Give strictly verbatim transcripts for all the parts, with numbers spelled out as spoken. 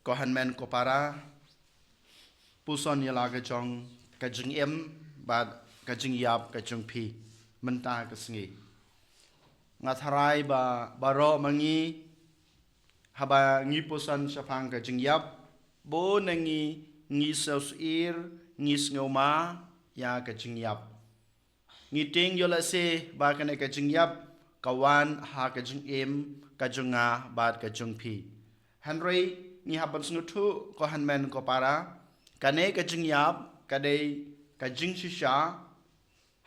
Ko hynmen ko para, puson ïa la ka jong ka jingim bad ka jingïap ka jong phi mynta ka sngi. Nga tharai ba baroh ma ngi, haba ngi puson shaphang ka jingïap, bun na ngi ngi sngewsih, ngi sngewma ïa ka jingïap. Ngi tieng ïoh lehse ba kane ka jingïap ka wan ha ka jingim ka jong nga bad ka jong phi. Hynrei ngi hap ban sngewthuh, ko hynmen ko para, kane ka jingïap ka dei ka jingshisha.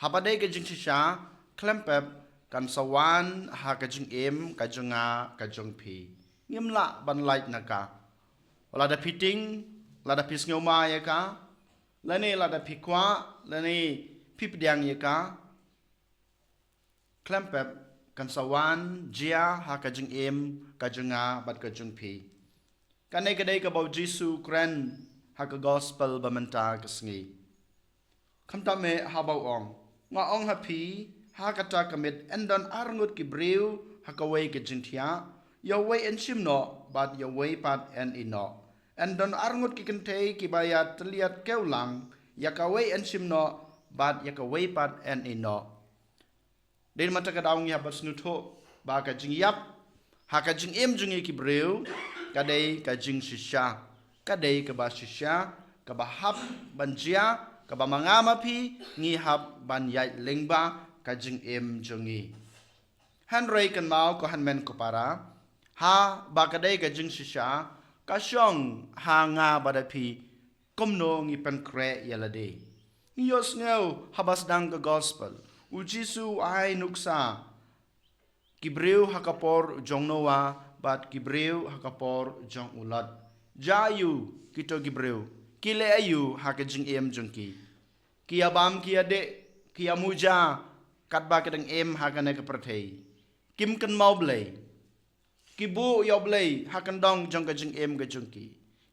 Haba dei ka jingshisha, khlem pep kan sa wan ha ka jingim ka jong nga, ka jong phi. Ngim lah ban lait na ka. Lada phi tieng, lada phi sngewma ïa ka, lane lada phi kwah, lane phi pdiang ïa ka, khlem pep kan sa wan jia ha ka jingim ka jong nga bad ka jong phi. Kane ka dei kaba u Jisu u kren ha ka gospel ba mynta ka sngi. Khamtam eh haba u ong, nga ong ha phi, ha kata ka miet yn don arngut ki briew ha kawei ka jingthiah, ïa uwei yn shim noh bad ïa uwei pat yn ïeh noh. Yn don arngut ki kynthei kiba ïa tylliat kiew lang, ïa kawei yn shim noh bad ïa kawei pat yn ïeh noh. Dei na kata ka daw ngi hap ban sngewthuh ba ka jingïap ha ka jingim jong ngi ki briew ka dei ka jingshisha, ka dei kaba shisha, kaba hap ban jia, kaba ma nga ma phi ngi hap ban ïaid lyngba ka jingim jong ngi. Hynrei kynmaw, ko hynmen ko para, haba ka dei ka jingshisha, ka shong ha nga bad ha phi kumno ngi pynkhreh ïa lade. Ngi ïohsngew haba sdang ka gospel, u Jisu u ai nuksa ki briew ha ka por jong Noah bad ki briew ha ka por jong u Lot. Jia aïu kito ki briew? Ki leh aïu ha ka jingim jong ki? Ki ïa bam, ki ïa dih, ki ïa muja katba ki dang im ha kane ka pyrthei. Kim kynmaw Blei. Ki buh ïa u Blei ha kyndong jong ka jingim ka jong ki.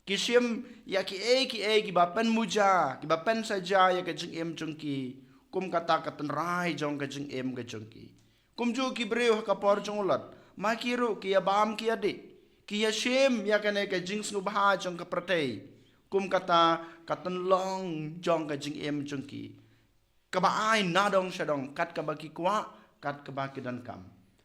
Ki shim ïa kiei kiei kiba pynmuja, kiba pynsaja ïa ka jingim jong ki. Kum kata ka tynrai jong ka jingim ka jong ki. Kumjuh ki briew ha ka por jong u Lot, ma ki ruh ki ïa bam, ki ïa dih, ki ïa shim ïa kane ka jingsngewbha jong ka pyrthei kum kata ka tynlong jong ka jingim jong ki, kaba ai nadong shadong kat kaba ki kwah, kat kaba ki donkam.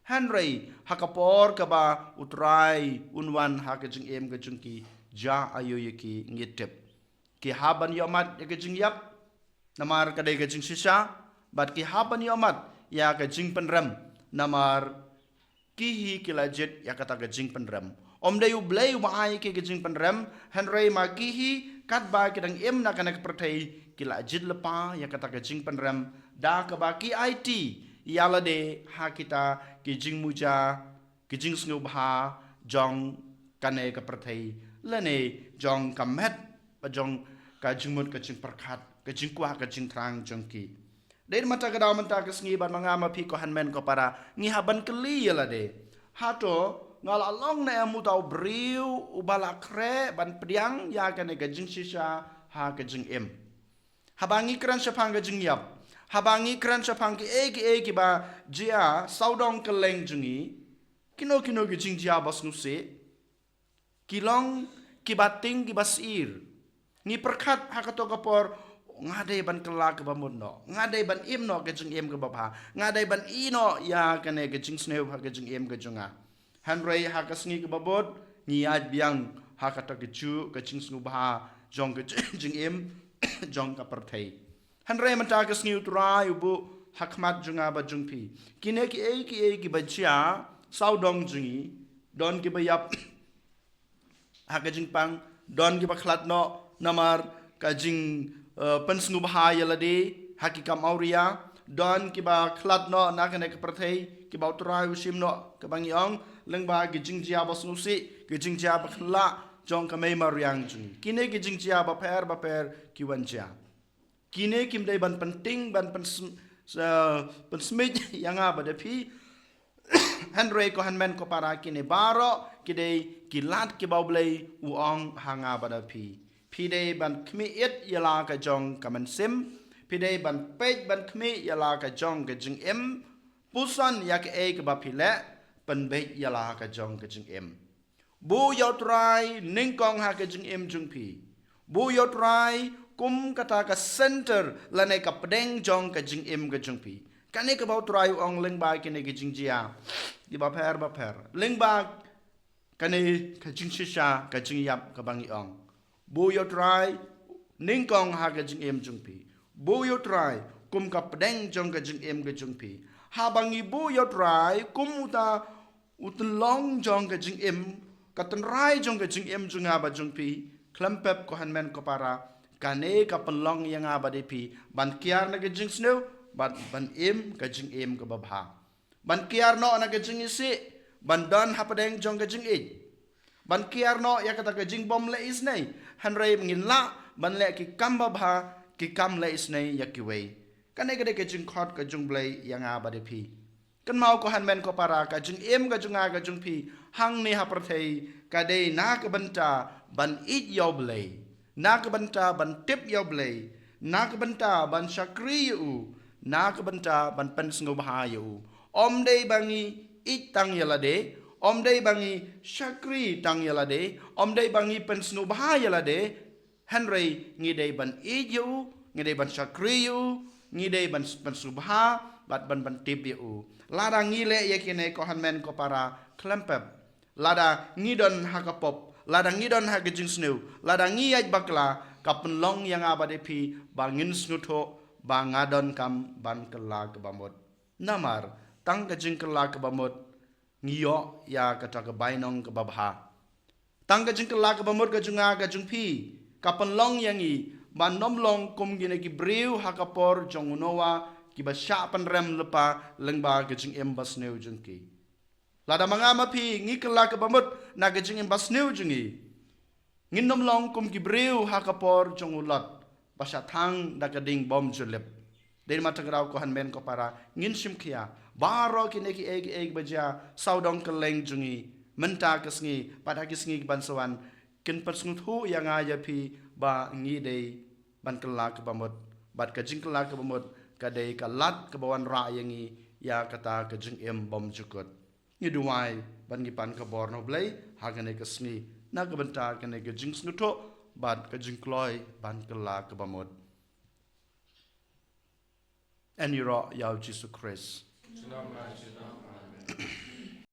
Hynrei ha ka por kaba u Trai un wan ha ka jingim ka jong ki, jia aïu ïa ki, ngi tip. Ki hap ban ïohmat ïa ka jingïap namar ka dei ka jingshisha, bad ki hap ban ïohmat ïa ka jingpynrem namar ki hi ki la jied ïa kata ka jingpynrem. Ym dei u Blei uba ai ïa ki ka jingpynrem, hynrei ma ki hi katba ki dang im na kane ka pyrthei ki la jied lypa ïa kata ka jingpynrem da kaba ki aiti ïa lade ha kita ki jingmuja, ki jingsngewbha jong kane ka pyrthei, lane jong ka met bad jong ka jingmut, ka jingpyrkhat, ka jingkwah, ka jingthrang jong ki. Dei na kata ka daw mynta ka sngi bad ma nga ma phi, ko hynmen ko para, ngi hap ban kylli ïa lade, hato nga la long ne em uta u briew uba la khreh ban pdiang ïa kane ka jingshisha ha ka jingim? Haba ngi kren shaphang ka jingïap, haba ngi kren shaphang kiei kiei kiba jia sawdong kylleng jong ngi, kino kino ki jingjia ba sngewsih ki long kiba tieng, kiba syier. Ngi pyrkhat ha kato ka por, nga dei ban kylla kaba mut noh, nga dei ban im noh ka jingim kaba bha, nga dei ban ïeh noh ïa kane ka jingsniew ha ka jingim ka jong nga. Hynrei ha ka sngi kaba bud ngi ïaid biang ha kato kajuh ka jingsngewbha jong ka jingim jong ka pyrthei. Hynrei mynta ka sngi u Trai u buh ha khmat jong nga bad jong phi, kine kiei kiei kiba jia sawdong jong ngi, don kiba ïap ha ka jingpang, don kiba khlad noh namar ka jing, eh, pynsngewbha ïa lade ha ki kam awria, don kiba khlad noh na kane ka pyrthei, kiba u Trai u shim noh, kaba ngi ong lyngba ki jingjia ba sngewsih, ki jingjia ba khlad jong ka mei mariang jong ngi. Kine ki jingjia bapher bapher ki wan jia. Kine kim dei ban pyntieng, ban pynsm-, sa-, pynsmit ïa nga bad ïa phi. Hynrei ko hynmen ko para, kine baroh ki dei ki lad kiba u Blei u ong ha nga bad ïa phi. Phi dei ban khmih ïit ïa la ka jong ka mynsiem. Phi dei ban peit ban khmih ïa la ka jong ka jingim. Puson ïa kaei kaba phi leh, pynbeit ïa la ka jong ka jingim. Buh ïa u Trai nyngkong ha ka jingim jong phi. Buh ïa u Trai kum kata ka center lane ka pdeng jong ka jingim ka jong phi. Kane kaba u Trai u ong lyngba kine ki jingjia kiba pher ba pher, lyngba kane ka jingshisha ka jingïap kaba ngi ong. Buh ïa u Trai nyngkong ha ka jingim jong phi. Buh ïa u Trai kum ka pdeng jong ka jingim ka jong phi. Haba ngi buh ïa u Trai kum uta u tynlong jong ka jingim, ka tynrai jong ka jingim jong nga bad jong phi, khlem pep ko hynmen ko para, kane ka pynlong ïa nga bad ïa phi ban kiar na ka jingsniew bad ban im ka jingim kaba bha. Ban kiar noh na ka jingisih, ban don hapdeng jong ka jingïeit. Ban kiar noh ïa kata ka jingbym leh isynei, hynrei ngin lah ban leh ki kam babha, ki kam leh isynei ïa kiwei. Kane ka dei ka jingkhot ka jong U Blei ïa nga bad ïa phi. Kynmaw ko hynmen ko para, ka jingim ka jong nga ka jong phi hangne ha pyrthei ka dei na ka bynta ban ïeit ïa U Blei, na ka bynta ban tip ïa U Blei, na ka bynta ban shakri ïa u, na ka bynta ban pynsngewbha ïa u. Ym dei ba ngi ïeit tang ïa lade, ym dei ba ngi shakri tang ïa lade, ym dei ba ngi pynsngewbha ïa lade, hynrei ngi dei ban ïeit ïa u, ngi dei ban shakri ïa u, ngi dei ban, ban sngewbha bad ban, ban tip ïa u. Lada ngi leh ïa kine ko hynmen ko para, khlem pep, lada ngi don ha ka pop, lada ngi don ha ka jingsniew, lada ngi ïaid bakla, ka pynlong ïa nga bad ïa phi ba ngin sngewthuh ba nga donkam ban kylla kaba mut. Namar tang ka jingkylla kaba mut ngi ïoh ïa kata ka bainong kaba bha. Tang ka jingkylla kaba mut ka jong nga ka jong phi ka pynlong ïa ngi ban ym long kum kine ki briew ha ka por jong u Noah, kiba shah pynrem lypa lyngba ka jingim basniew jong ki. Lada ma nga ma phi ngi kylla kaba mut na ka jingim basniew jong ngi, ngin ym long kum ki briew ha ka por jong u Lot, ba shah thang da ka ding bym ju lip. Dei namar kata ko hynmen ko para, ngin shim khia baroh kine kiei kiei ba jia sawdong kylleng jong ngi mynta ka sngi bad ha ki sngi kiban sa wan, kin pynsngewthuh ïa nga ïa phi ba ngi dei ban kylla kaba mut. Bad ka jingkylla kaba mut ka dei ka lad kaba wanrah ïa ngi ïa kata ka jingim bymjukut. Ngi duwai ban ngi pan ka bor na U Blei ha kane ka sngi na ka bynta kane ka jingsngewthuh bad ka jingkloi ban kylla kaba mut. Yn ïaroh ïa U Jisu Khrist.